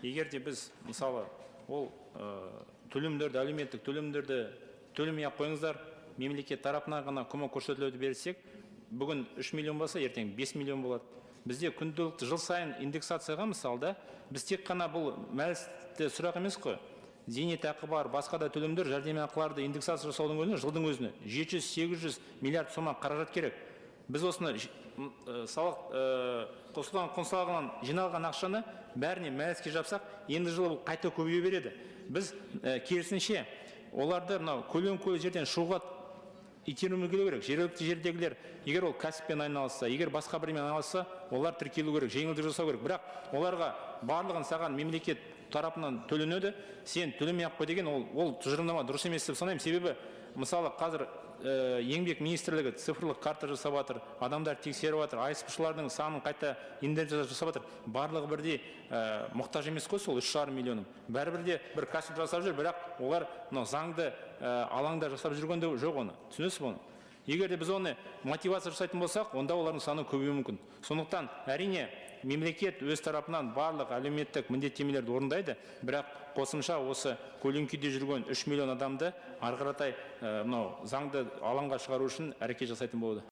Егер де біз, мысалы, ол төлемдерді, әлеуметтік төлемдерді төлемей ақ қойыңыздар, мемлекет тарапынан ғана көмек көрсетілуді берсек, бүгін 3 миллион болса, ертең 5 миллион болады. Бізде күнделікті жыл сайын индексацияға, мысалы да, біз тек қана бұл мәлісті сұрақ емес қой, зейнетақы бар, басқа да төлемдер, жәрдемақыларды индексация жасаудың өзіне, жылдың өзіне 700-800 миллиард сома қаражат керек. Біз осыны салық, қосылған құн салығынан жиналған ақшаны бәріне мәліске жапсақ, енді жылы бұл қайта көбейе береді. Біз керісінше оларды мынау көлеңкелі жерден шығуға итермелеу керек. Жергілікті жердегілер, егер ол кәсіппен айналысса, егер басқа бірмен айналысса, олар тіркелу керек, жеңілдік жасау керек. Бірақ оларға барлығын саған мемлекет тарапынан төленеді, сен төлемей ақ қой деген ол тұжырымдама дұрыс емес деп санаймын. Себебі, мысалы, қазір Еңбек министрлігі цифрлық карта жасап жатыр, адамдар тексеріп жатыр, АСП-шылардың санын қайта инвентаризация жасап жатыр. Барлығы бірдей мұқтаж емес қой сол 3,5 миллионның. Бәрібір де бір кәсіп жасап жүр, бірақ олар мынау заңды алаңда жасап жүрген де жоқ оны. Түсінесіз бе оны? Егер де біз оны мотивация жасайтын болсақ, онда олардың саны көбеюі мүмкін. Сондықтан, әрине, мемлекет өз тарапынан барлық әлеуметтік міндеттемелерді орындайды, бірақ қосымша осы көлеңкеде жүрген 3 миллион адамды ары қаратай мынау заңды алаңға шығару үшін әрекет жасайтын болады.